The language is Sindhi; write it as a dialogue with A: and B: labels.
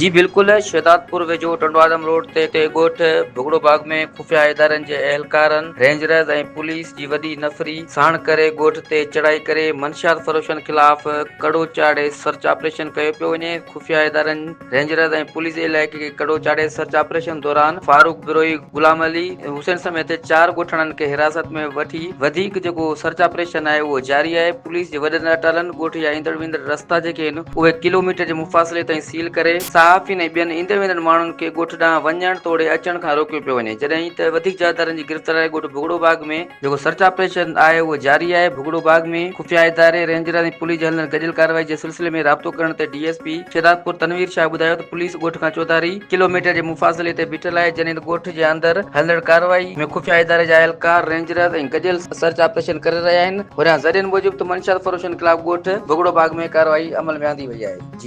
A: جي بلڪل شهدادپور ويجهو ٽنڊوآدم روڊ تي تي ڳوٺ ڀڳڙو باغ ۾ خفيه ادارن جي اهلڪارن رينجرز ۽ پوليس جي وڏي نفري ساڻ ڪري ڳوٺ تي چڙهائي ڪري منشيات فروشن خلاف ڪڙو چاڙهي سرچ آپريشن ڪيو پيو وڃي خفيه ادارن رينجرز ۽ پوليس علائقي کي ڪڙو چاڙهي سرچ آپريشن دوران فاروق بروهي، غلام علي ۽ حسين سميت چار ڳوٺاڻن کي حراست ۾ وٺي وڌيڪ جيڪو سرچ آپريشن آهي اهو جاري آهي پوليس جي وڏن اٽالن ڳوٺ جا ايندڙ ويندڙ رستا جيڪي آهن اهي ڪلو ميٽر جي مفاصلي تائين سيل ڪري صحافين ۽ ٻين ايندڙ ويندڙ ماڻهن کي ڳوٺ ڏانهن وڃڻ توڙي اچڻ کان روڪيو پيو وڃي جڏهن ته وڌيڪ جوابدارن جي گرفتاري لاء ڳوٺ ڀڳڙو باغ ۾ جيڪو سرچ آپريشن آهي اهو جاري آهي، ڀڳڙو باغ ۾ خفيه اداري، رينجرز ۽ پوليس جي هلندڙ گڏيل ڪارروائي جي سلسلي ۾ رابطو ڪرڻ تي D S P Shahdadpur Tanveer Shah ٻڌايو ته پوليس ڳوٺ کان چوڌاري ڪلو ميٽر جي مفاصلي تي بيٺل آهي جڏهن ته ڳوٺ جي اندر هلندڙ ڪارروائي ۾ خفيه اداري جا اهلڪار، رينجرز ۽ گڏيل سرچ آپريشن ڪري رهيا آهن، هوريان ذريعن موجب ته منشيات فروشن خلاف ڳوٺ ڀڳڙو باغ ۾ ڪارروائي عمل ۾ آندي وئي آهي. جي.